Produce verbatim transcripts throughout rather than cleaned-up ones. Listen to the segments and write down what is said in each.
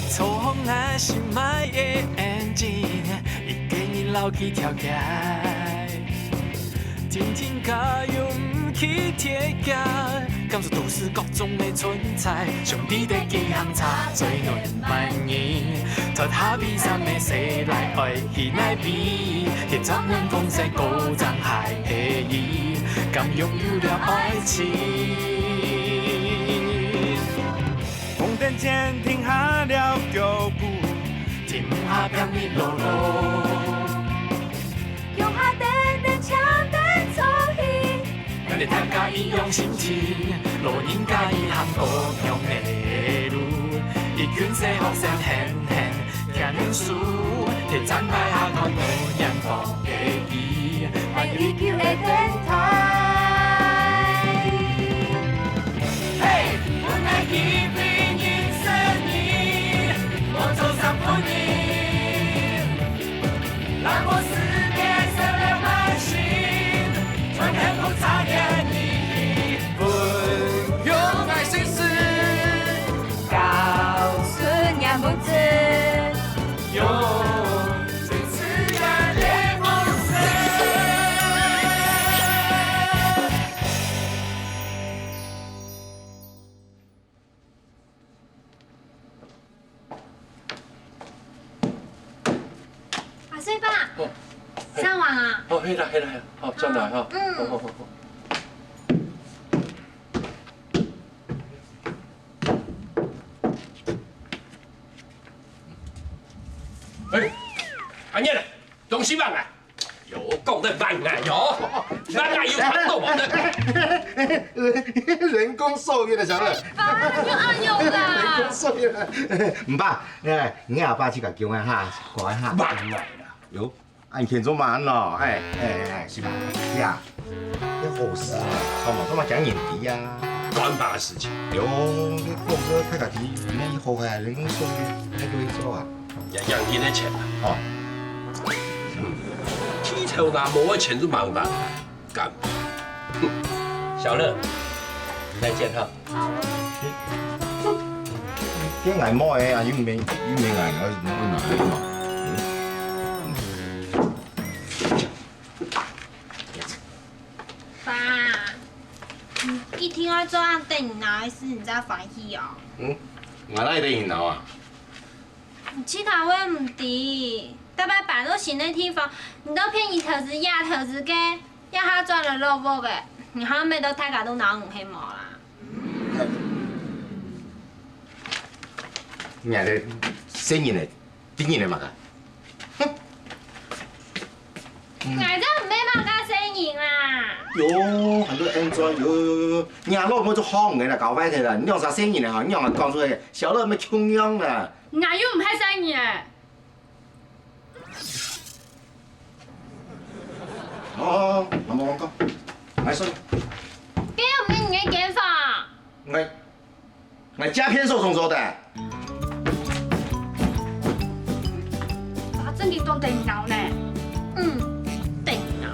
坐風啊，心愛的engine，一个人老去跳街。天天加油，毋去鐵架，感受都市各種的存在。兄弟的幾行車，最暖萬人。脫下悲傷的世來，愛去哪位？鐵閘門風勢高漲，海黑夜，敢擁有了愛情？ 紅燈前停下了腳步，停下拼命路路。腳下等等，搶等坐去。咱大家一樣心情，老人家一行各樣的路。一群細學生輕輕牽手，鐵站牌下看多遠方的 愛依舊个電台。嘿，阮愛記得認識你，我做三分你，讓我思念成了愛情，春天不插眼你，不用愛心事，告诉你不知。 阿水伯，哦，嘿。上網啊？哦，係啦，係啦，係啦，好，轉來哈。嗯。好，好，好，好。哎，阿燕啊，東西忘了。 有夠的慢啊，有，慢啊，有看到我的。人工受孕的，曉得？爸，你有阿勇啦。人工受孕的，毋怕，哎，你阿爸去甲叫啊哈，乖哈。慢來啦。有，恁勤做慢咯，哎哎哎，是吧？呀，這好事啊，好嘛，做嘛講人的呀。干爸的事情。有，你公司太太提，你好害，人工受孕，你就去做啊。 也養佢个錢啊。哦。剃頭那無个錢就忙吧，幹。哼，小樂，再見哈。這𠊎無个啊，又毋係又毋係𠊎，𠊎哪會嘛？爸，你一定愛做恁得人惱个事，你才歡喜哦？嗯，𠊎哪會得人惱啊？ 你去頭位毋知，逐擺搬到新个地方，你都騙人投資這投資該，這下轉來落屋个，你還毋係都大家都鬧你係無啦？你這細人仔，頂人个麼个？哼！ 𠊎就毋係麼个細人啦。喲，還在enjoy，喲喲喲喲，你老母就好个啦，搞壞忒啦，你兩儕細人仔吼，你兩儕講出來，小樂乜窮樣啦。𠊎又毋係細人仔。哦，哦，哦，阿無講，來說。這又毋係你个間房。來。 𠊎借便所上做得。爸正經當得人惱呢。嗯，得人惱。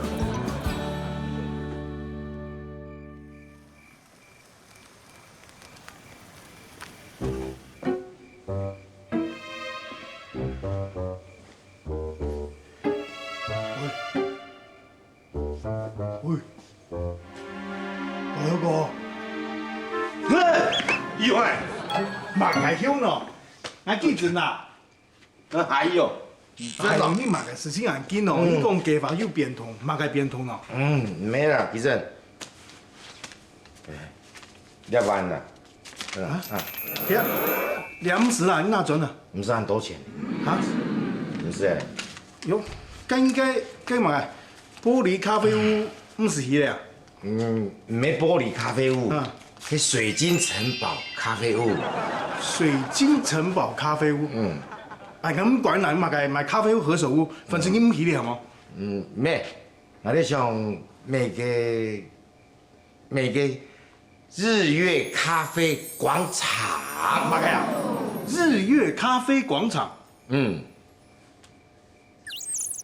喂， 喂，大哥哥。嘿，有哎，麼个香哦？𠊎記得啦。哎喲，哎喲，你麼个事情恁緊哦？嗯。你講計畫又變動，麼个變動哦？嗯，無啦，其實，哎，這碗啦，嗯，啊？啊。這，這毋使啦，你拿轉啦。毋使恁多錢。啊？毋使哎。喲，該，該，該麼个？ 玻璃咖啡屋毋使去了啊？嗯，毋係玻璃咖啡屋，嗯。係水晶城堡咖啡屋。水晶城堡咖啡屋？嗯。哎，該毋管啦，你麼个買咖啡屋、何首烏，反正你毋去了，好無？嗯，無，𠊎在想買个，買个日月咖啡廣場。麼个啊？日月咖啡廣場？嗯。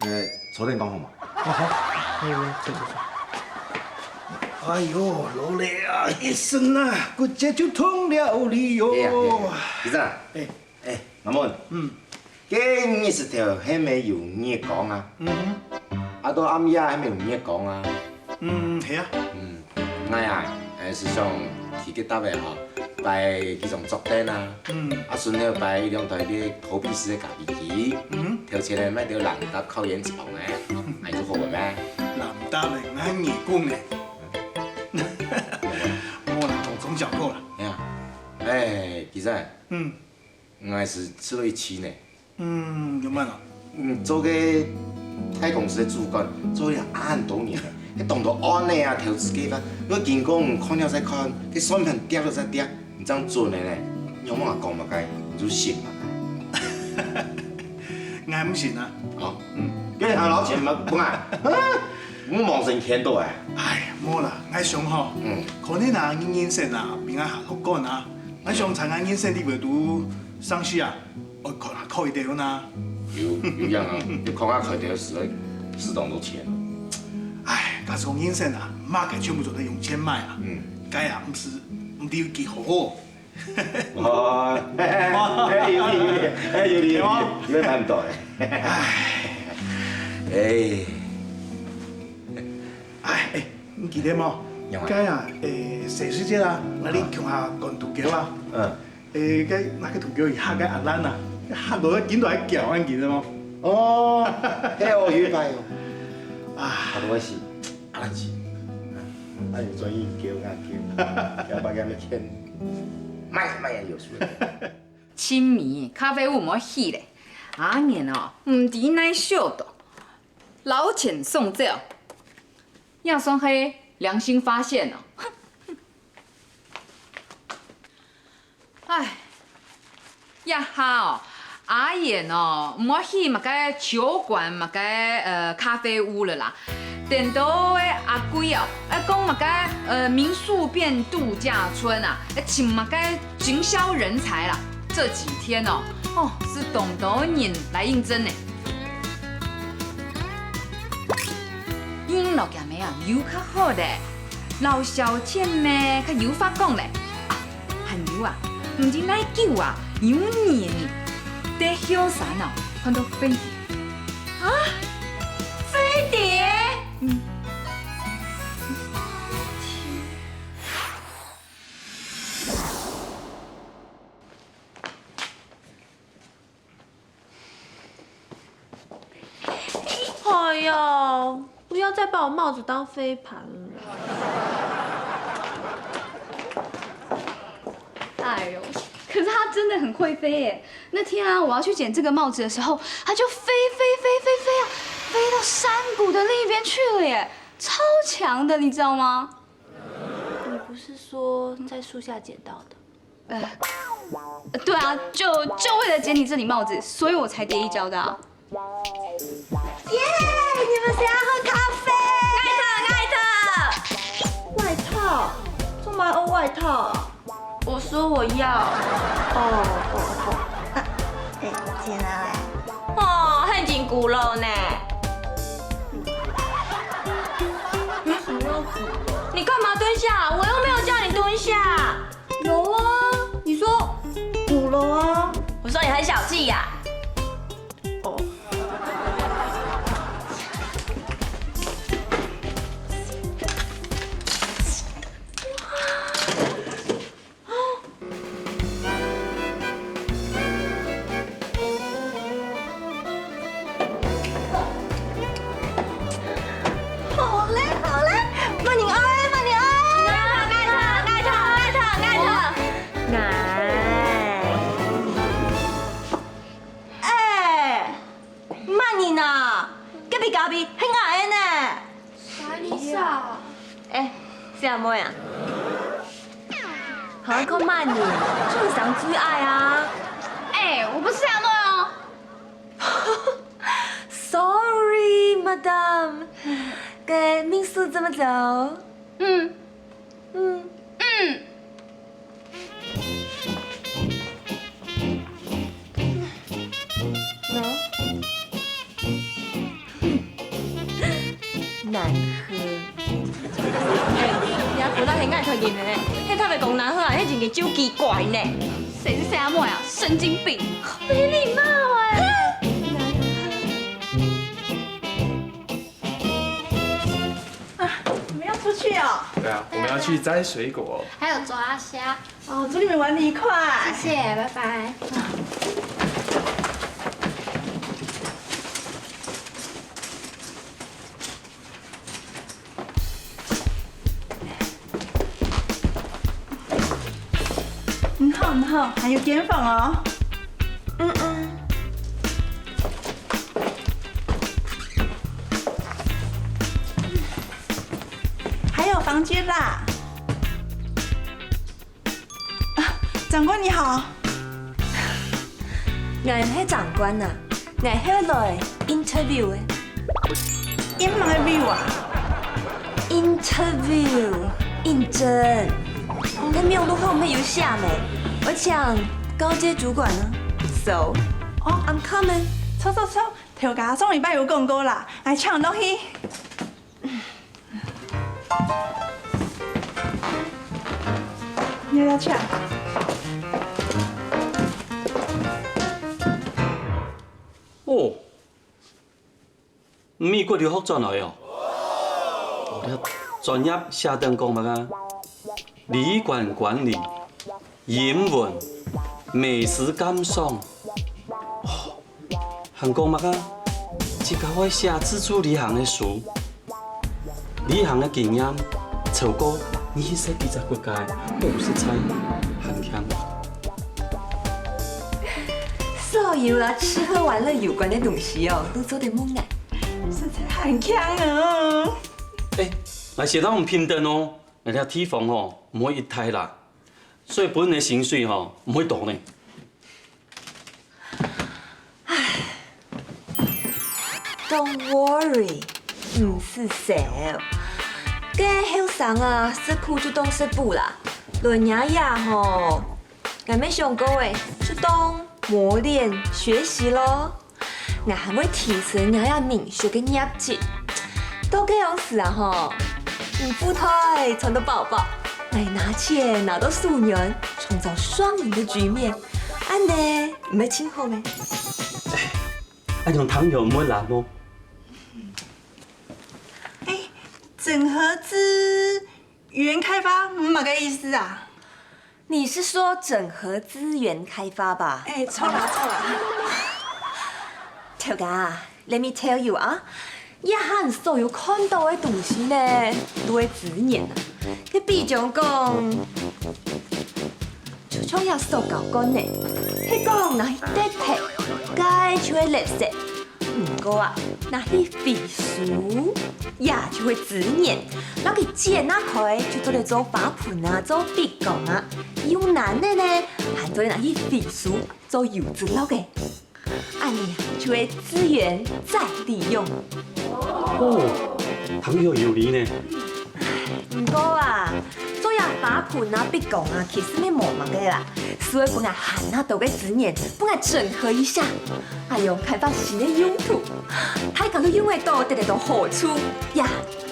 呃，坐等講好無？哦，好，好，好，坐，坐，坐。哎喲，勞累啊，一身啊，骨節就痛了哩喲。哎呀，哎呀，醫生啊，哎。哎，阿文，嗯。該日時頭係無有月光啊？嗯哼。啊，到暗夜係無有月光啊？嗯，係啊。嗯，𠊎啊，誒，係想去該搭位吼，擺幾張桌凳啊，嗯。啊，順便擺兩台該可比式个咖啡機，嗯。頭前呢，買兜藍搭烤胭脂棒呢，恁樣做好無咩？藍搭个，𠊎耳公呢。 無啦，同中小扣啦。哎呀，哎，其實，嗯。𠊎係試著一試呢。嗯，有麼个？嗯，做个大公司个主管，做了恁多年了，該當多案例啊、投資計畫，又經過你看了再看，該算盤跌了再跌，你正準个呢，你有麼个講麼个，你就信麼个。𠊎毋信啊。哦，嗯，叫你還老錢嘛，不愛。 你望神騙到哎。哎，無啦，𠊎想吼，嗯。可能啊，你人生啊，比𠊎還樂觀啊。𠊎想在𠊎人生裡背肚，上司啊，愛看下開兜呢。有，有影啊，你看下開兜使，使當多錢。哎，假使講人生啊，麼个全部做得用錢買啊，嗯。該啊，毋使，毋知有幾好好。 哦，哎，有理，有理，哎，有理，有理，有理，有理，有理，哎。哎，哎，你記得無？有啊。該啊，哎，細時節啊，𠊎俚共下趕渡橋啊。嗯。哎，該，該个渡橋一下該阿蘭啊，嚇到緊到愛噭，你記得無？哦，係哦，有一擺哦。啊。嚇到會死。 阿蘭姐，啊，你專業叫啊叫，要不要給他們騙？買買也有數的。清明咖啡屋無去咧，阿年哦，毋知哪想到，老錢送走，也算係良心發現哦。 唉，這下哦，阿燕哦，毋愛去麼个酒館、麼个呃咖啡屋了啦。顛倒个阿貴哦，愛講麼个呃民宿變度假村啊，愛請麼个行銷人才啦。這幾天哦，哦，係當多人來應徵呢。應老姐妹啊，有較好咧，老小姐妹較有話講咧。啊， 還有啊，毋知哪久啊，有人在後山啊，看到飛碟。啊，飛碟？嗯。 哎呀，不要再把我帽子当飞盘了。哎呦，可是它真的很会飞耶！那天啊，我要去捡这个帽子的时候，它就飞飞飞飞飞啊，飞到山谷的另一边去了耶，超强的，你知道吗？你不是说在树下捡到的？ 呃，对啊，就就为了捡你这顶帽子，所以我才跌一跤的啊。耶！你们谁要喝咖啡？艾特，艾特。外套？做么要外套？我说我要。哦，哦，哦。啊，哎，天啊！哦，很紧骨肉呢。什么要骨肉？你干嘛蹲下？我又没有叫你蹲下。 有啊，你说鼓楼啊。我说你很小气呀。哦。好嘞，好嘞，慢点哦，慢点哦。哎，慢點啊，隔壁隔壁，很矮呢。啥意思啊？哎，是阿妹啊？好好看慢點，就想最矮啊。哎，我不是阿妹哦。 Sorry, madam，该民宿怎么走？嗯，嗯，嗯。喏，难喝。較袂講哪好啊，彼人个就奇怪呢。誰是誰阿妹啊？神經病！沒禮貌哎！啊，你們要出去哦？對啊，我們要去摘水果。還有抓蝦。哦，祝你們玩得愉快。謝謝，拜拜。你好，你好，還有間房哦。嗯嗯。還有房間啦。啊，長官你好。𠊎毋係長官啊，𠊎係來interview个。In my view啊？Interview，應徵。該網路項毋係有寫無？𠊎請高階主管啊。So，哦，I'm coming。著著著，頭家上禮拜有講過啦，𠊎請落去。 你要請。哦，美國留學轉來哦。哦，這專業寫等講麼个？旅館管理、英文、美食鑑賞。哦， 還講麼个？自家會寫自助旅行个書，旅行个經驗超過二十幾隻國家，五十載還強。所有啊，吃喝玩樂有關个東西哦，都做得問𠊎。實在還強哦！哎，𠊎先同你評等哦，𠊎這地方哦，毋會一大啦，所以分你个薪水吼，毋會多呢。 Don't worry，毋使愁。該後生啊，食苦就當食補啦。來若這吼，𠊎乜想過誒，就當磨練學習咯。𠊎還會提升若這民宿个業績。到該央時啊吼，你褲袋穿到飽飽，𠊎拿錢拿到手軟，創造雙贏个局面。 恁呢，毋係盡好咩？恁樣聽著毋會難哦。哎，整合資源開發麼个意思啊？你是說整合資源開發吧？哎，著啦，著啦。頭家， Let me tell you啊，這下所有看到个東西呢，都係資源啊。你比將講，就像這塑膠罐呢，係講拿去㧒忒，該就係垃圾。毋過啊，拿去回收，這就係資源。摎佢剪啊開，就做得做花盆啊，做筆筒啊。又難个呢，還做得拿去回收，做油紙摎个。 恁呢就係資源再利用。哦，聽著有理呢。毋過啊，做這花盆啊、筆筒啊，其實乜無麼个啦，係會分𠊎還較多个資源，分𠊎整合一下。哎喲，開發新个用途，大家都用得到，得得到好處，這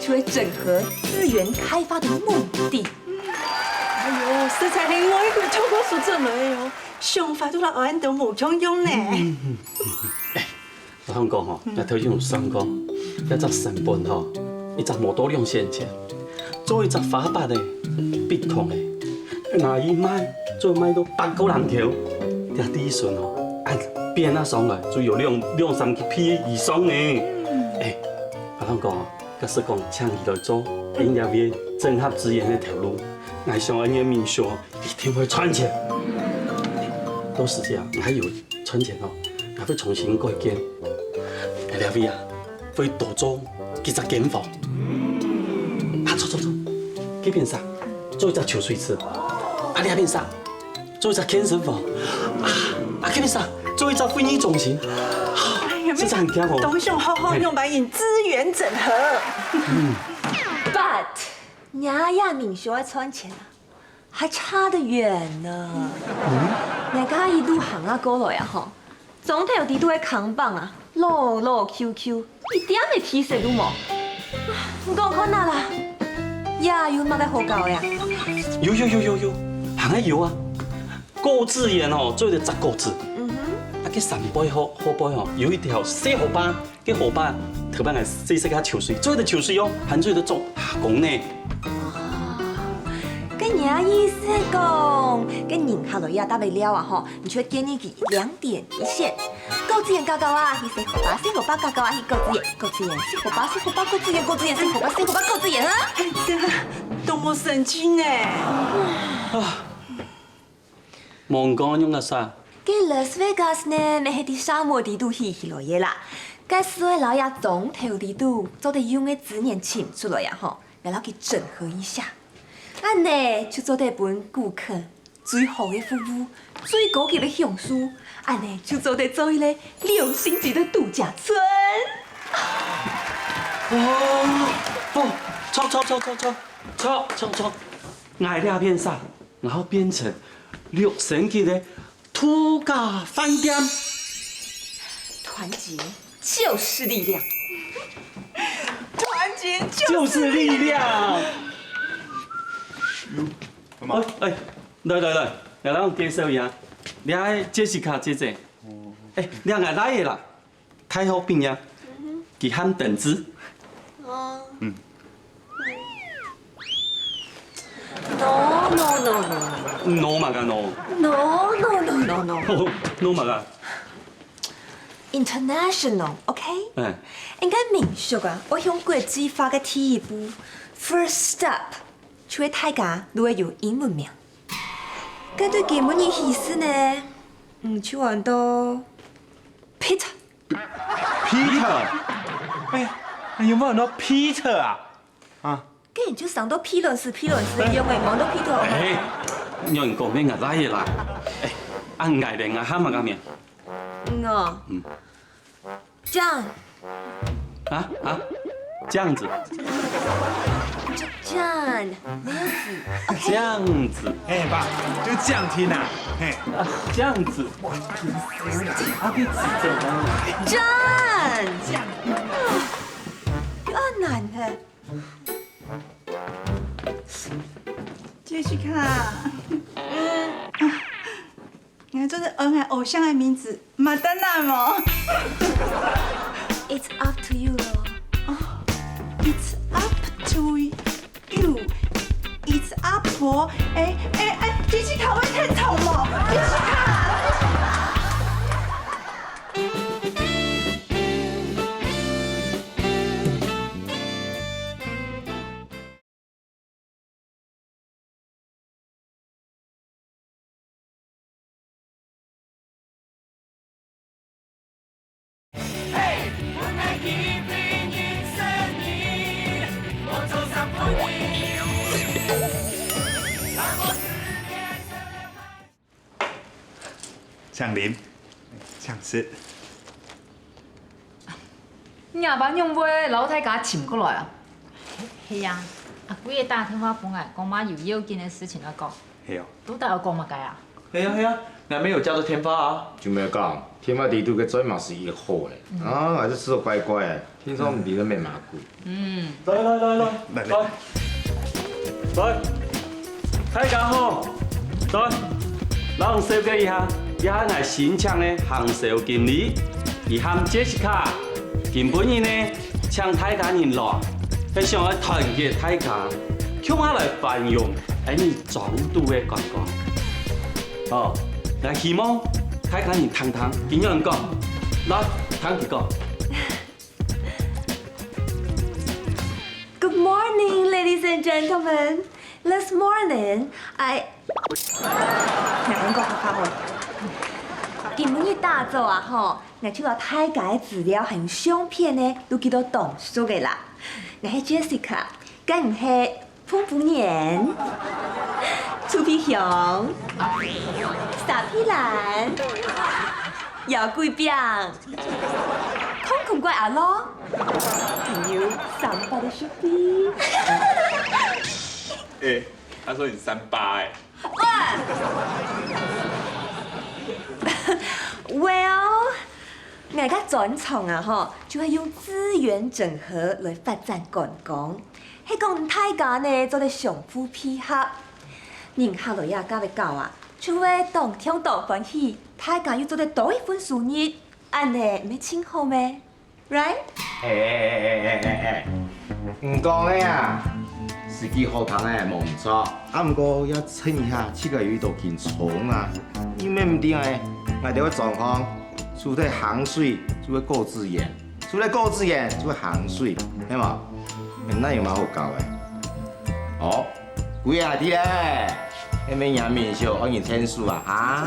就係整合資源開發个目的。哎喲，實在係外國透過書做來个哦。 想法都摎𠊎等無共樣呢。哎，𠊎同你講吼，𠊎頭先有算過，這隻成本吼，一隻無到兩仙錢，做一隻花瓶仔、筆筒仔，拿去賣，做賣到八個零頭，這利潤吼，恁變啊上來，就有兩兩三個P以上呢。哎，𠊎同你講哦，假使講請佢來做，恁樣會整合資源个頭路，𠊎想恁樣民宿 一定會賺錢。到時節啊，𠊎有賺錢哦，𠊎會重新改建。這位啊，會多做幾隻間房。啊，著著著，該片上做一隻泅水池，啊，這片上做一隻健身房，啊，啊，該片上做一隻會議中心。哎呀，實在很強哦。當想好好用白銀資源整合。But，你啊，也明顯愛賺錢啊。 還差得遠呢。𠊎這一路行啊過來啊吼，總體有幾多个看板啊，老老舊舊，一點个特色都無。你講看啊啦，這有麼个好搞个啊？有有有有有，還係有啊！果子園哦，做得摘果子。嗯哼。啊，該山背後後背吼，有一條細河壩，該河壩頭擺𠊎細細个泅水，做得泅水哦，還做得做下工呢。該你个意思係講，該人客來這搭位尞啊吼，你就建議佢兩點一線。 果子園到到啊，去細河壩，細河壩到到啊，去果子園，果子園，細河壩，細河壩，果子園，果子園，細河壩，細河壩，果子園啊！哎呀，多麼神奇呢！啊，望講仰結煞？該Las Vegas呢，乜係在沙漠裡肚起起來个啦。該所以摎這莊頭裡肚做得用个資源尋出來啊吼，來摎佢整合一下。恁呢就做得分顧客 最好个服務，最高級个享受，恁呢就做得做一個六星級个度假村。哦，哦，著著著著著著著著，𠊎這片山，然後變成六星級个度假飯店。團結就是力量，團結就是力量。 哎哎，來來來，來，𠊎介紹一下，這係Jessica姐姐。哎，這𠊎倈仔啦，大學畢業，佢喊登志。哦。嗯。No no no no no。No麼个no？No no no no no。No麼个？International，OK？嗯。應該民宿啊，愛向國際化个第一步，first step。 就係大家都會有英文名。該對今晡日起始呢，嗯，就安到Peter。Peter？哎，還有無安到Peter啊？啊？該你就生到Peter是Peter是一樣个，安到Peter。哎，你講个𠊎倈仔啦。哎，恁𠊎等啊喊麼个名？嗯哦。嗯。 John。啊啊，這樣子。John，沒有子，OK。這樣子。哎，爸，就這樣聽啊，嘿。啊，這樣子。啊，可以指正他嗎？John，這樣，有恁難嘿。Jessica，嗯。 𠊎做得安𠊎偶像个名字Madonna無？It's up to you咯。哦，It's up to you。It's up for，哎哎哎，Jessica會聽錯無？Jessica。請啉，請食。你阿爸仰會摎大家尋過來啊？係啊，阿貴仔打電話分𠊎，講嘛有要緊个事情愛講。係哦。到底愛講麼个啊？係啊係啊，𠊎乜有接到電話啊。就無講，電話裡肚个嘴嘛係一號咧。啊，還係食到怪怪个，聽說毋知个咩麻古。 嗯。來來來來來來，來，大家好，來，摎你紹介一下，這係𠊎新請个行銷經理，佢喊Jessica。今晡日呢，請大家人來，係想愛團結大家，共下來繁榮𠊎等莊肚个觀光。好，𠊎希望大家人聽聽，佢仰講，來，聽佢講。 Good morning, ladies and gentlemen. This morning, I，難怪好好。今晡日打早啊吼，𠊎就摎大家个資料還有相片呢，都寄到當熟个啦。𠊎係Jessica，該你係 彭夫人、臭皮匠、沙皮蘭、妖怪餅、空空怪阿樂，還有三八个兄弟。哎，他說你三八哎。喂，Well，𠊎个專長啊吼，就係用資源整合來發展觀光。 係講大家呢做得相互配合。人客來這交个交啊，就會當暢當歡喜，大家又做得多一份收入，恁呢毋係盡好咩？Right？哎哎哎哎哎哎哎，你講个啊，實際好聽个無毋著，啊毋過愛趁一下自家有一道緊衝啊，因為毋定个，𠊎兜个狀況，除忒行水就會過自然。 除了過自然，就會行水，係無？那有麼好搞个？哦，幾下子咧，係毋係人民秀愛人簽署啊？哈？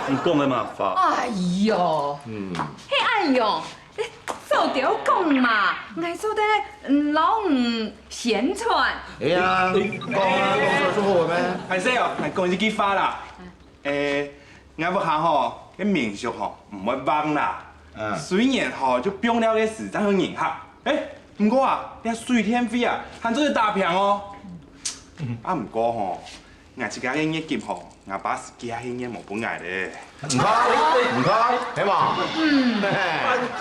你講个麼話？哎喲，嗯，係恁樣，早點講嘛，𠊎做得嗯摎你宣傳。哎呀，講啊，講出來就好了咩？歹勢哦，𠊎講一句話啦。 欸，𠊎屋下吼，該民宿吼毋會䀴啦。雖然吼就放尞个時正有人客，欸，毋過啊，這水電費啊，還做得打平哦。啊，毋過吼，𠊎自家个月給吼，𠊎爸係幾下年無分𠊎咧。你看，你看，係無？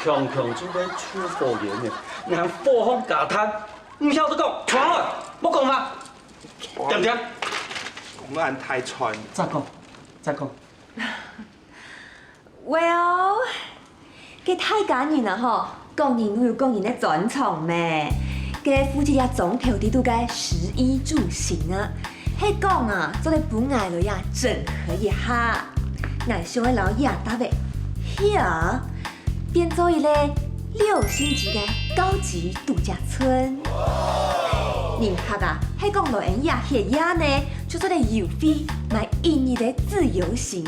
強強就會出火源呢，𠊎火風加炭，毋曉得講，傳開，莫講嘛，點點。講到恁大串。再講，再講。 Well，該大家人啊吼，各人有各人个專長咩。該負責這莊頭裡肚个食衣住行啊，係講啊，做得分𠊎來這整合一下。𠊎想愛摎這搭仔，here，變做一個六星級个高級度假村。人客啊，係講來𠊎這歇夜呢，就做得優惠買一日个自由行。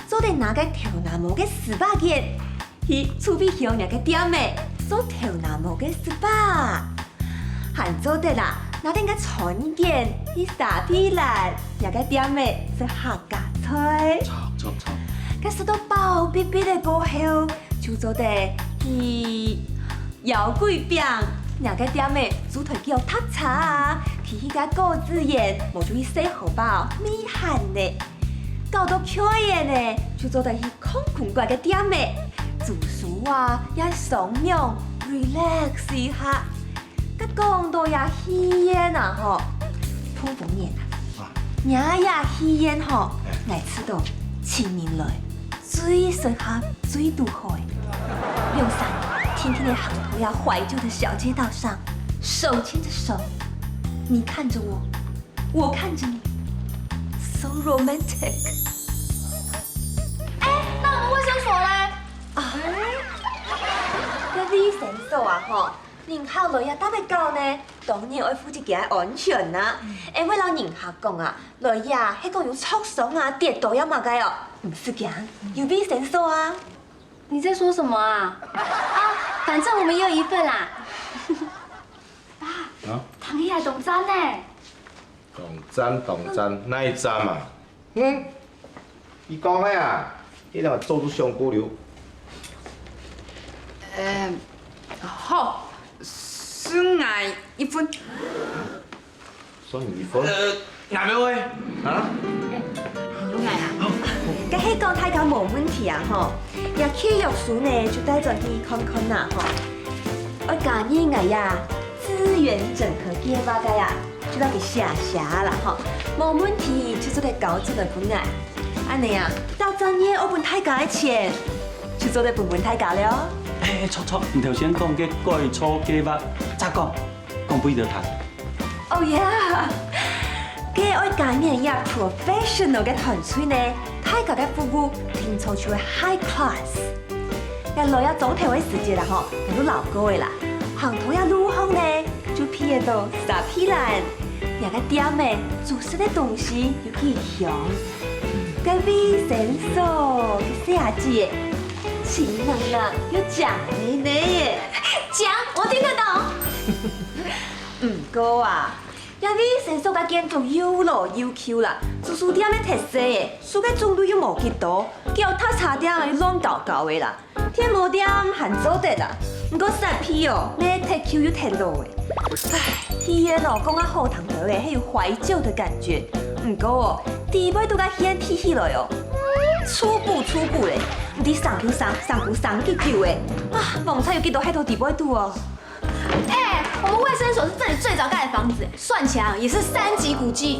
做得拿該頭那毛个十八元，去處理好若个店仔，做頭那毛个十八。還做得啦，拿等該餐券去沙皮蘭，若个店仔食客家菜。著，著，著。該食到飽必必个過後，就做得去 腰桂餅，若个店仔煮台腳踏茶，去去个果子園，無就去細荷包、米飯呢。搞到𤸁忒呢，就做得去空空罐个店仔，煮書啊，也鬆淥，relax一下。該講到這戲院啊吼，通風年啊，若這戲院吼，𠊎知道，請人來。 最適合、最堵好个。兩儕定定仔行到這懷舊个小街道上，手牽著手，你看著我，我看著你，so romantic。哎，那我們衛生所嘞？啊，該衛生所啊吼， 人客來這搭仔搞呢，當然愛負責佢个安全啦。𠊎會摎人客講啊，來這係講有著傷啊、跌倒也麼个哦，毋使驚，有衛生所啊。你在說什麼啊？啊，反正我們也有一份啦。爸，啊？聽起來當讚呢。當讚，當讚，哪一站啊？ 嗯，你講个啊，你兩个做出上過流。呃，好，算𠊎一分。算你一分？呃，𠊎無愛。啊？有𠊎啊。該係講大家無問題啊吼，這契約書呢就帶轉去看看啦吼。愛加入𠊎呀，資源整合計畫个呀。 就摎佢寫寫啦吼，無問題就做得交出來分𠊎。恁呢啊，到轉月愛分大家个錢，就做得分分大家了。哎，著著，你頭先講个改造計畫，再講，講分佢兜聽。Oh yeah，該愛加入這professional个團隊呢，大家个服務定著就會high class。 這來這莊頭个時節啦吼，𠊎都恅過个啦。行到這路項呢，就鼻得到沙皮蘭，這个店仔煮食个東西有幾香。該衛生所个小姐，清冷冷又靚美美耶。講，我聽得懂。毋過啊， 這衛生所个建築又老又舊啦，租書店个忒細仔，書个種類又無幾多，腳踏車店又亂搞搞个啦，天母店還做得啦，毋過沙皮哦，乜忒舊又忒老仔。唉，戲院哦，講啊好聽兜仔，係有懷舊个感覺，毋過哦，底背肚个戲院睇起來哦，嗯，粗布粗布咧，毋知生舊生，生舊生幾久咧，啊，罔知有幾多忒到底背肚哦。 哎，我們衛生所是這裡最早蓋的房子，算起來也是三級古蹟。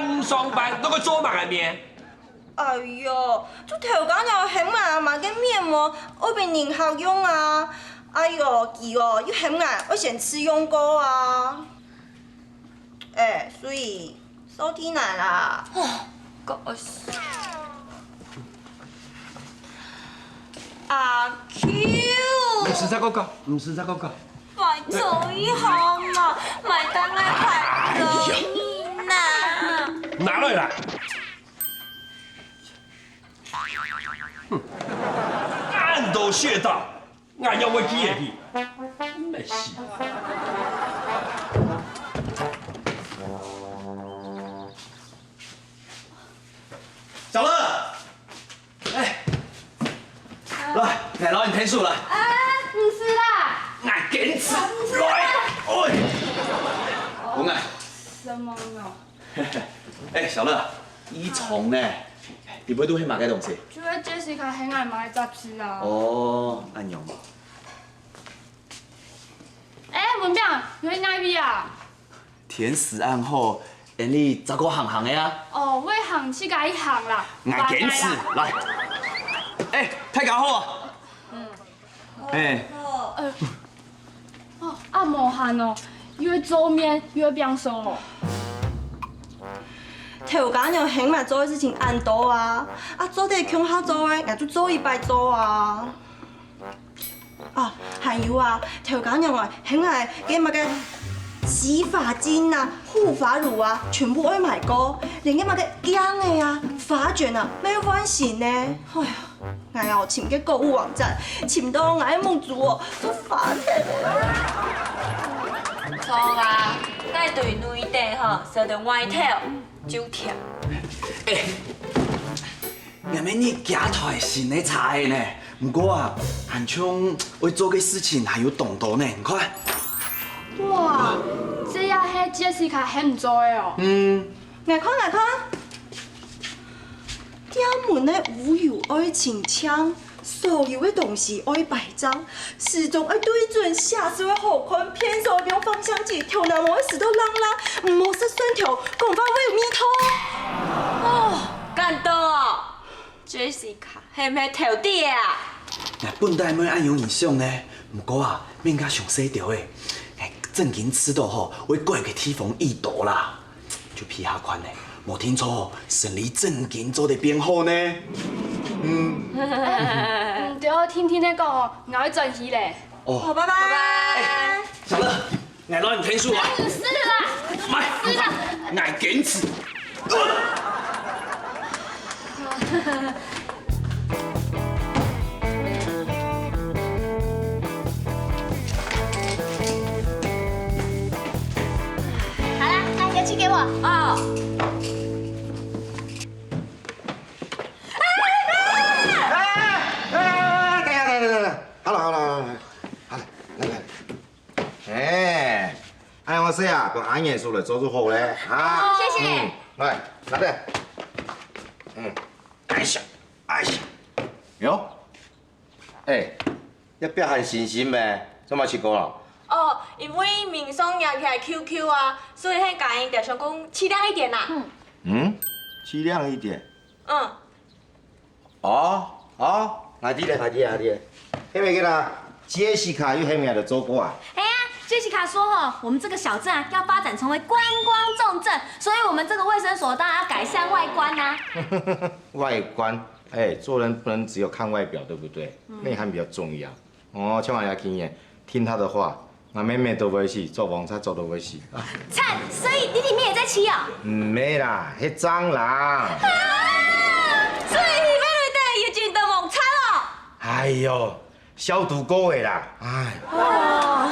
毋上班，你去做麼个面？哎喲，就頭家娘喊𠊎買个面膜，愛分人客用啊。哎喲，佢哦又喊𠊎愛先試用過啊。哎，所以掃地奶啦。哦，該死！阿 Q，毋使再講講，毋使再講講。 拜託一下嘛，莫等𠊎害死你啦！拿來啦！哼，恁多穴道，𠊎仰會記得去？沒事。 小樂，哎，來，來，來，你添手來。啊，毋使啦。𠊎堅持，來，哎，我來。什麼呢？哎，小樂，異常呢，你背肚係麼个東西？就係Jessica喊𠊎買个雜誌啊。哦，恁樣。哎，文炳，你去哪位啊？ 天時恁好，𠊎俚再過行行仔啊。哦，𠊎行自家一行啦。𠊎堅持，拜拜啦。來。哎，大家好啊。嗯。哎。呃，哦，啊無閒哦，又愛做面，又愛拚掃哦。頭家娘喊𠊎做个事情恁多啊，啊做得共下做个，𠊎就做一擺做啊。 啊，還有啊，頭家娘啊，喊𠊎个麼个洗髮精啊、護髮乳啊，全部愛買過，連个麼个鏡仔啊、髮捲啊，乜愛換新呢。哎呀，𠊎哦，尋个購物網站，尋到𠊎个目珠哦，都花忒了。著啊，該對內底吼，使得外頭就甜。哎， 𠊎乜日加台新个車仔呢，毋過啊，還像愛做个事情還有當多呢，你看。哇，這也係Jessica喊你做个哦。嗯。𠊎看，𠊎看。店門个烏油愛清淨，所有个東西愛擺正，時鐘愛對準，寫字愛好看，便所愛用芳香劑，頭那毛愛梳到亮亮，毋好食蒜頭，講話會有味道。哦，感動哦！ Jessica，係毋係頭底个啊？𠊎本來乜恁樣想呢，毋過啊，面較詳細兜仔。𠊎正經試著吼，會改个地方已多啦。就皮下款呢，無定著吼，生理正經做得變好呢。嗯。嗯，對哦，聽聽你講哦，𠊎愛轉去咧。哦，好，拜拜。拜拜。哎，小樂， 𠊎摎你添手啊！毋使啦，毋使啦。𠊎堅持。好啦，拿你的去給我。哦。哎，哎，哎，等一下，等一下，等一下。好了，好了，好了，好了，好了，來，來，來。 哎，恁樣細啊，分阿年叔來做就好咧，哈。哦，謝謝。嗯，來，拿等。嗯，哎呀，哎呀，喲，哎，這壁還新新咩？做麼个過了？哦，因為明上染起來QQ啊，所以喊家人在想講清亮一點啦。嗯，清亮一點。嗯。 哦，哦，𠊎知咧，𠊎知咧，𠊎知咧。係毋係个啦？Jessica又係毋係來做過啊？哎呀，Jessica說吼，我們這個小鎮啊，要發展成為觀光重鎮，所以我們這個衛生所當然要改善外觀吶。外觀，哎，做人不能只有看外表，對不對？內涵比較重要。 哦，千萬要聽耶，聽他的話，𠊎妹妹都會死，捉黃賊捉都會死。啊，慘，所以你裡面也在騎哦？毋係啦，係蟑螂。啊，所以裡面的有真多黃賊哦。哎喲，消毒過的啦，哎。哦。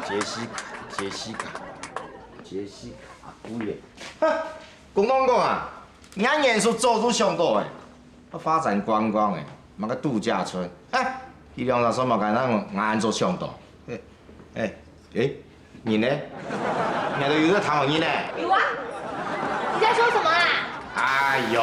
傑西卡，傑西卡，傑西卡，姑爺。哈，講講講啊，人家年叔早就想到誒， 發展觀光誒，麼个度假村，啊，佢兩儕說麼个，𠊎恁早想到。誒，誒，誒，你呢？你都有在談好你呢？有啊，你在說什麼啊？哎喲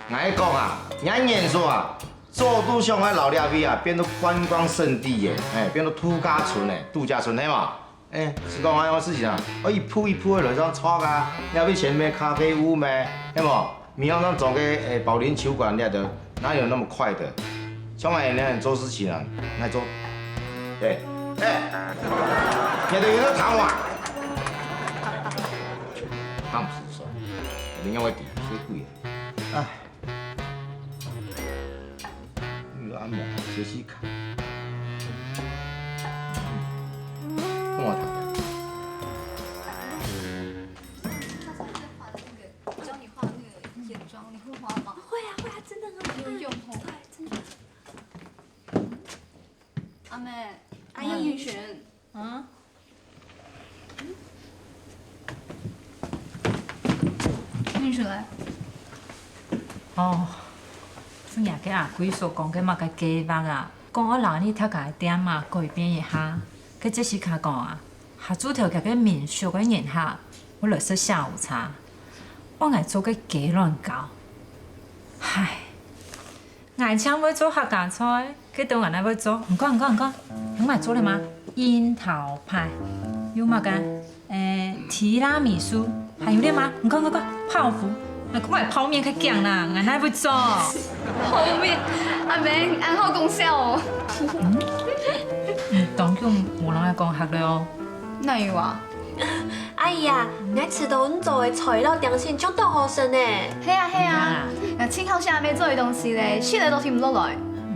，𠊎講啊，人家年叔啊，早就想愛摎這位啊，變做觀光勝地誒，誒，變做度假村誒，度假村係無？哎，是講還有事情啊？我一步一步的來上錯啊，你要不以前咩咖啡屋咩，係無？米香上做个，哎，保齡球館，你都哪有那麼快的？像俺恁樣做事情啊，來做，哎，哎，你都有在談話。他不是說，人家會抵，水鬼啊。哎。 有按摩，休息卡。跟我谈。他上次画的那个，教你画那个眼妆，你会画吗？会啊，会啊，真的很好看。有用哦。对，真的。阿妹，阿英云璇。啊？ 拎出來。哦，係若个阿貴所講个麼个計畫啊？講愛摎你大家个店啊改變一下。該Jessica講啊，下晝頭佢个民宿个人客會來食下午茶，愛𠊎做个雞卵糕。唉， 𠊎淨會做客家菜，該兜𠊎哪會做？你看，你看，你看，你買做了嗎？櫻桃派，有麼个？誒，提拉米蘇，還有了嗎？你看，你看，泡芙，𠊎講𠊎泡麵較強啦，𠊎哪會做？泡麵，阿妹，恁好講笑哦。嗯，當久無人愛講客了哦。哪有啊？ 阿姨啊，𠊎試著你做个菜摎點心就當好食呢。係啊，係啊，𠊎盡好食阿姆做个東西咧，食了都停毋落來。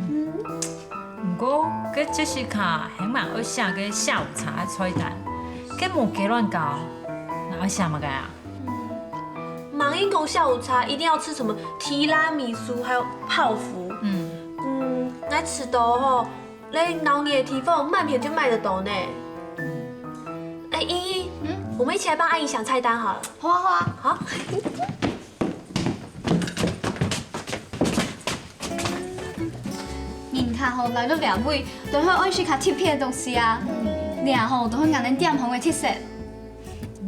毋過，該Jessica還蠻愛寫个下午茶个菜單，該無雞卵糕，𠊎愛寫麼个啊？吂人講下午茶一定要吃什麼提拉米蘇，還有泡芙。嗯，𠊎試著吼， 在鬧熱个地方，滿片就買得著呢。哎，依依，嗯，我們一起來幫阿姨想菜單好了。好啊，好啊。好。人客吼來到這位，都會愛食較特別个東西啊。這吼都係𠊎等店方个特色。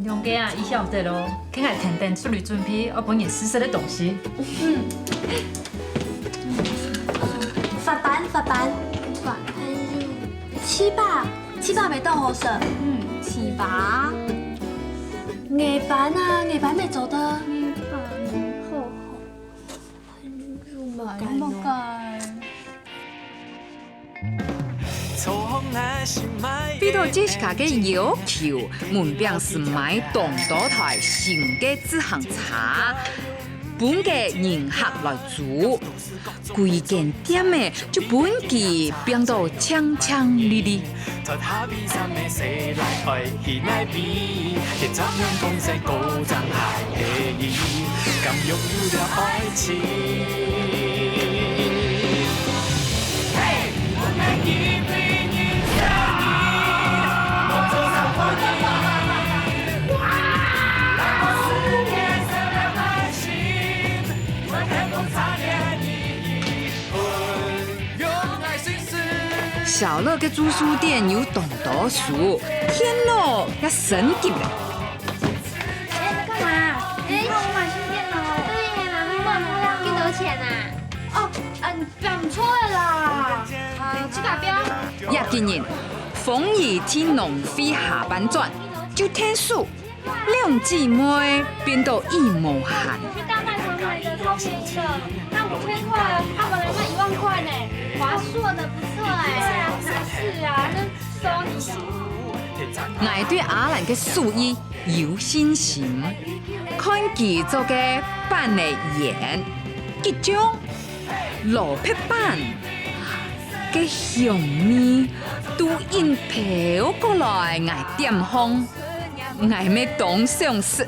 兩個啊，已曉得咯，該𠊎跈等出去準備，愛分人試食个東西。發粄，發粄。發粄。粢粑，粢粑乜當好食。嗯，粢粑。艾粄啊，艾粄乜做得。艾粄，好，好。 為著Jessica个要求，門邊就買當多台新个自行車，分个人客來租。歸間店仔就分佢變到淨淨俐俐。 小樂个租書店有當多書，電腦也升級了。哎，幹嘛？哎，你看我買新電腦。對呀，你買了幾多錢啊？哦，嗯，買錯了啦。啊，去打標。這幾日，風雨去農會下班轉，就𢯭手 兩姊妹變到已無閒。去大賣場買的超便宜的，那五千塊，他們來賣一萬塊呢，划算的不錯哎。對啊，是啊，那收你。𠊎對阿蘭个手藝有信心，看佢做个粄仔圓，結晶 蘿蔔粄，个香味都引飄過來𠊎店項，𠊎乜當想食。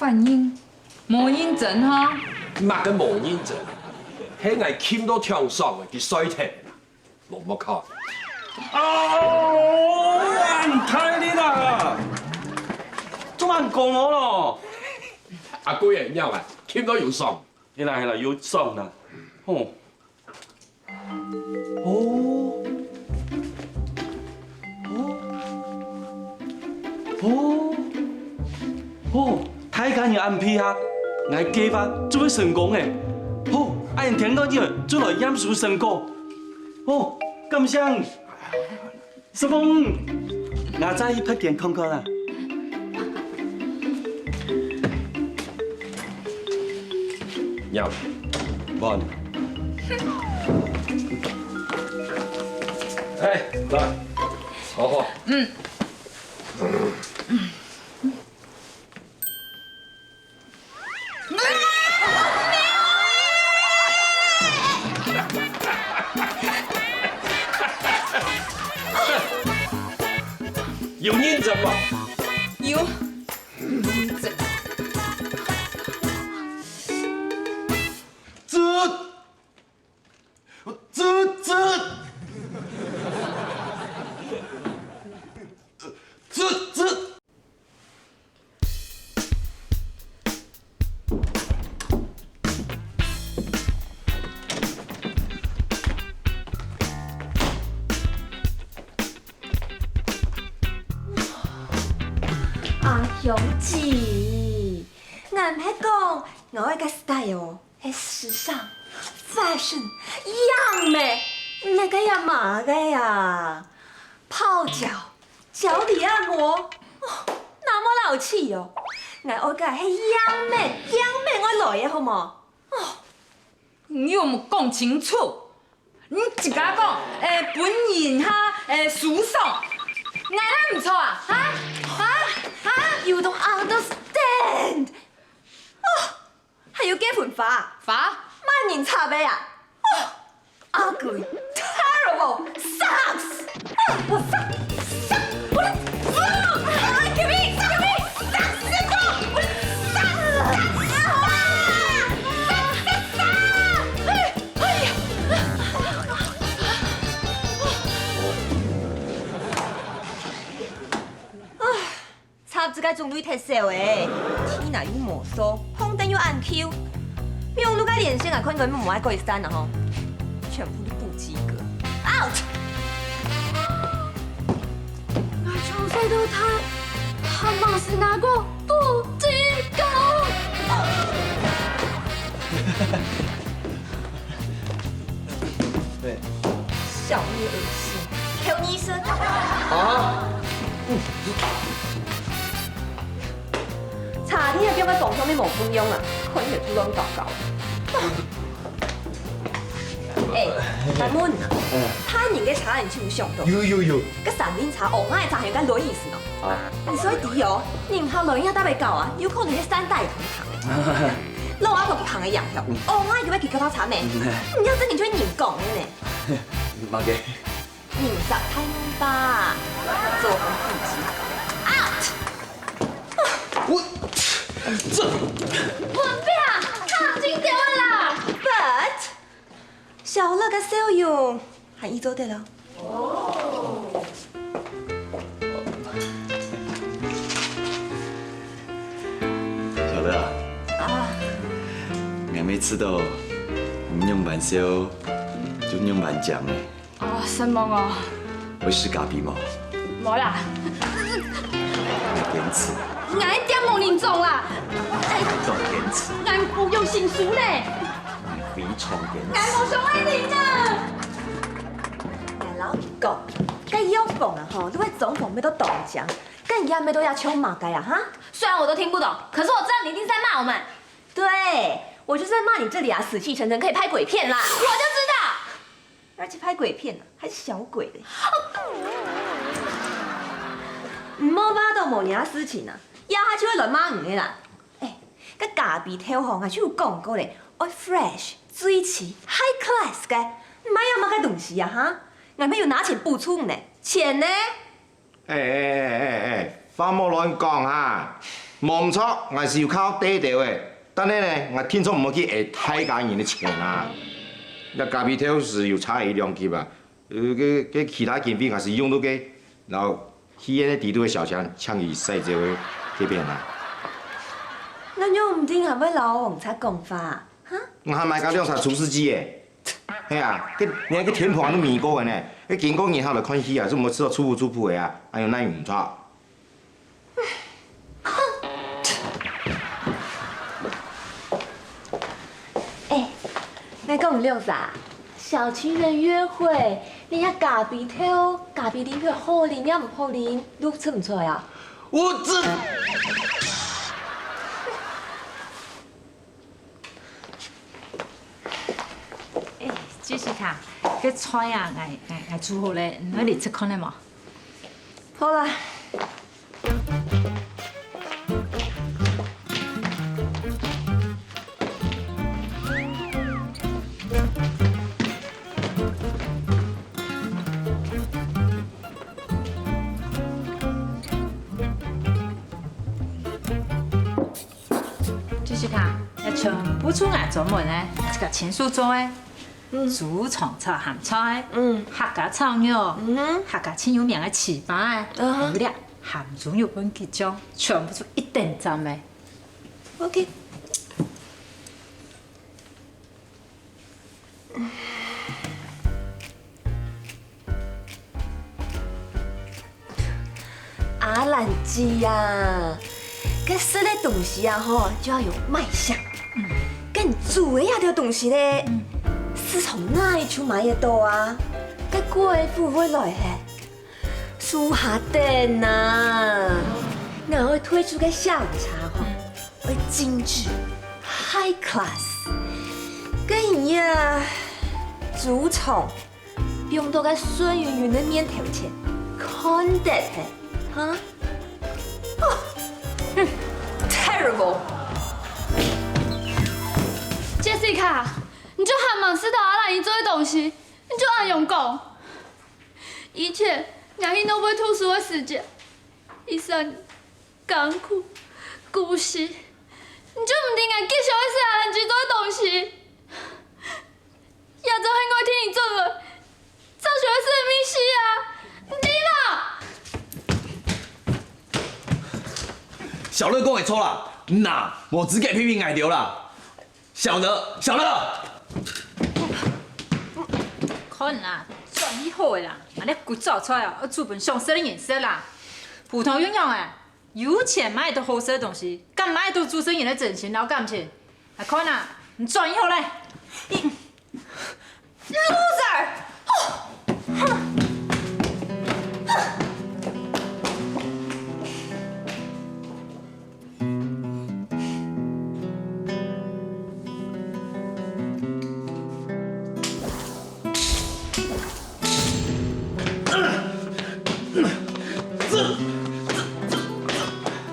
反應無認真哈？麼个無認真？係𠊎撳到暢爽个，佢睡忒啦，老母靠！哦，恁大力啦！做麼个講我咯？阿貴个，你啊，撳到有爽。係啦係啦，有爽啦。吼。 哦。哦。哦。哦，大家人恁配合，𠊎計畫就會成功誒。好，恁樣天光日就來驗收成果。好，感謝你。師傅，𠊎再去別間看看啦。 Nhầm. Vâng. 哎，來，好好。嗯。 有認真無？有。 阿香姊，𠊎毋係講𠊎愛个style係時尚、fashion、樣美，毋係該樣麼个啊？泡腳、腳底按摩，哦，那麼老氣哦！𠊎愛个係樣美，樣美愛來个好無？哦，你有無講清楚？ 你自家講，誒，分人哈，誒，舒爽，𠊎哪毋著啊？哈？哈？哈？You don't understand！哦，還有該盆花啊？花？麼人插个啊？哦，ugly，terrible，sucks！哦，我suck，suck，我的，啊，救命！救命！sucks！我的，sucks！啊！sucks！sucks！sucks！哎呀！ 插這个種類忒少誒，地泥又無掃，紅燈又恁舊，網路个連線啊，看起來無愛改善啊吼，全部都不及格。Out！ 𠊎從細到大，還吂試過不及格。對。小惡心，口你說。啊？茶店个放个方向面無共樣啊，看起來就亂搞搞。 哎，阿文啊，嗯。他人个車你就有想到。有有有。該三輪車，哦，𠊎个車還有該輪椅子呢。啊。你所以知哦，人客來這搭位搞啊，有可能係三大人行的。老阿婆佢行个樣哦，哦，𠊎以為佢腳踏車咩？嗯。你要真的就會人講的呢。麼个？人在太慢吧，做紅地雞。Out！我，這。文斌啊，他已經掉了啦。But 小樂个笑容還異做得了。小樂啊，啊。𠊎每次都你仰般笑，就仰般靚誒。哦，承蒙哦。會食咖啡無？無啦。你堅持。𠊎一點無認真啦。你當堅持。𠊎毋用心思呢。 非常嚴。𠊎無想愛你啊！𠊎摎你講，該藥房啊吼，你會裝潢乜都當靚，該你也乜都也唱麼个啊哈？雖然我都聽不懂，可是我知道你一定是在罵我們。對，我就是在罵你這裡啊，死氣沉沉，可以拍鬼片啦。我就知道。而且拍鬼片啊，還是小鬼的。毋好話到無人个事情啊，這下就會亂罵人个啦。 哎，該咖啡豆吼，𠊎就有講過咧，愛fresh、水氣、high class个，毋係有麼个東西啊哈？𠊎乜有拿錢補助呢，錢呢？哎哎哎哎哎，話莫亂講哈！無毋著，𠊎係有較好底兜个，但係呢，𠊎定著毋會去軼大家人个錢啊。這咖啡豆係有差一兩級啊，呃，該該其他經費還係用到該，然後戲院个底肚个小強搶佢使走个該片啊。那你毋定還會摎王策講法啊？哈？𠊎還買加兩儕廚師機耶！係啊，該你看該天婆都美國人呢，該經過人客來看戲啊，就毋會食到臭噗臭噗个啊，哎喲，哪有毋著？ 哎，來講六啥？小情人約會，你這咖啡豆，咖啡裡血好啉也毋好啉，你出毋出啊？我這哎，Jessica，該菜啊，𠊎𠊎𠊎煮好咧，你愛來食看咧無？好啦。Jessica，這全部就𠊎專門个，自家親手做个。嗯。豬腸炒鹹菜，嗯。客家炒肉，嗯哼。客家盡有名个粢粑，嗯哼。還有這鹹豬肉燜桔醬，全部就一等讚个。OK。 阿蘭姐啊，該食个東西啊吼，就愛有賣相。該你煮个這兜東西呢，市場哪位就買得著啊？該貴會毋會來嘿？收下等啊！𠊎愛推出个下午茶吼，愛精緻，high class。該你啊，豬腸 放到該酸勻勻个面頭前，看得嘿，哈？哦，哼，terrible！Jessica，你就還吂試著阿蘭姨做个東西，你就恁樣講。以前，𠊎去挪威讀書个時節，一生 艱苦、孤栖，你就毋知𠊎幾想愛食阿蘭姊做个東西。這就係𠊎替你做个，正想愛食个物事啊！你呢？小樂講个著啦，你啊，無資格批評𠊎兜啦。 小樂，小樂！看啦，轉去好个啦，啊，這古早菜哦，愛煮分想食个人食啦。普通樣樣誒，有錢買得著好食个東西，敢買得著煮食人个真心摎感情？啊，看啦，你轉去好咧！你 Loser！哦，哼。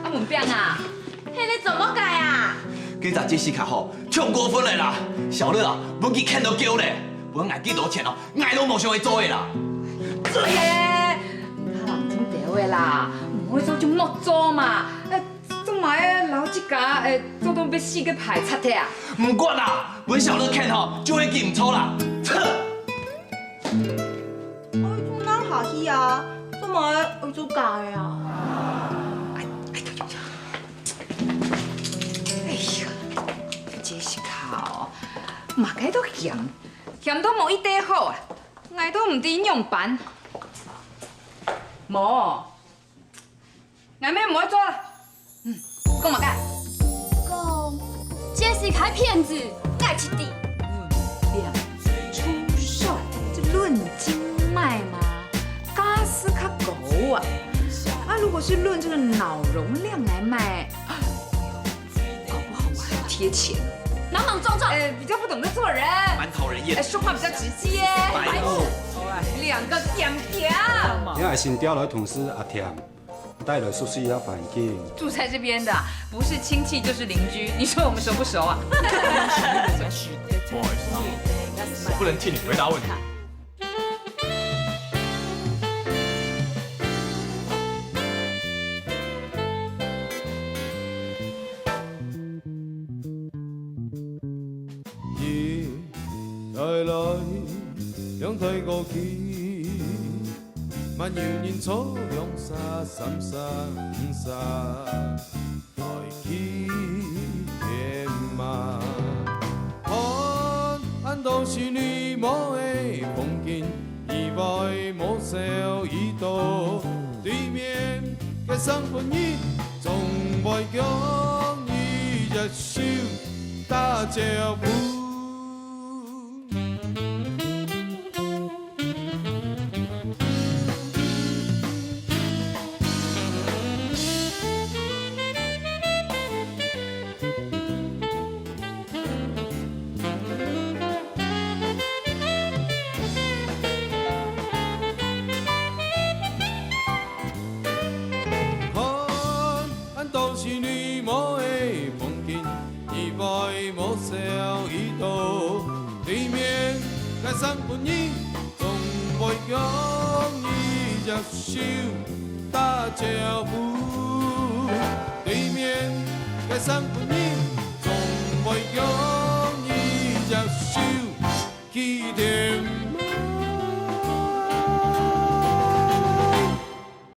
阿文炳啊，嘿，你做麼个啊？該隻Jessica吼， 傷過分了啦！小樂啊，分佢譴到噭咧，分𠊎幾多錢哦，𠊎都無想愛做个啦。哎呀，阿蘭姊兜个啦，毋會做就莫做嘛，呃，做麼个摎自家，呃，做到欲死个排斥忒啊？毋管啦，分小樂譴吼，就係佢毋著啦。切！愛做哪下去啊？做麼个愛做假个啊？哎，哎呀呀呀！ 哎呀，Jessica哦，麼个都嫌，嫌到無一塊好啊！𠊎都毋知仰般。無，𠊎乜毋愛做啦。嗯，講麼个？講，Jessica騙子，𠊎一定。論量出手，這論斤賣嘛，價數較高啊。啊，如果是論這個腦容量來賣， 搞不好我還要貼錢。朗朗撞撞。哎，比較不懂得做人。蠻討人厭。哎，說話比較直接。白目。好啊，兩個點點。你愛先調來同事阿添，帶來熟悉一下環境。住在這邊的，不是親戚就是鄰居，你說我們熟不熟啊？不好意思，我不能替你回答問題。抬過去，嘛有人坐兩儕、三儕、五儕，抬去天嘛。看，恁多心內無个風景，意外無愁已到對面，該生份人總會共你一手打招呼。 看，恁多心內無个風景，意外無愁已到對面，該生份人總會共你一手打招呼。對面，該生份人總會共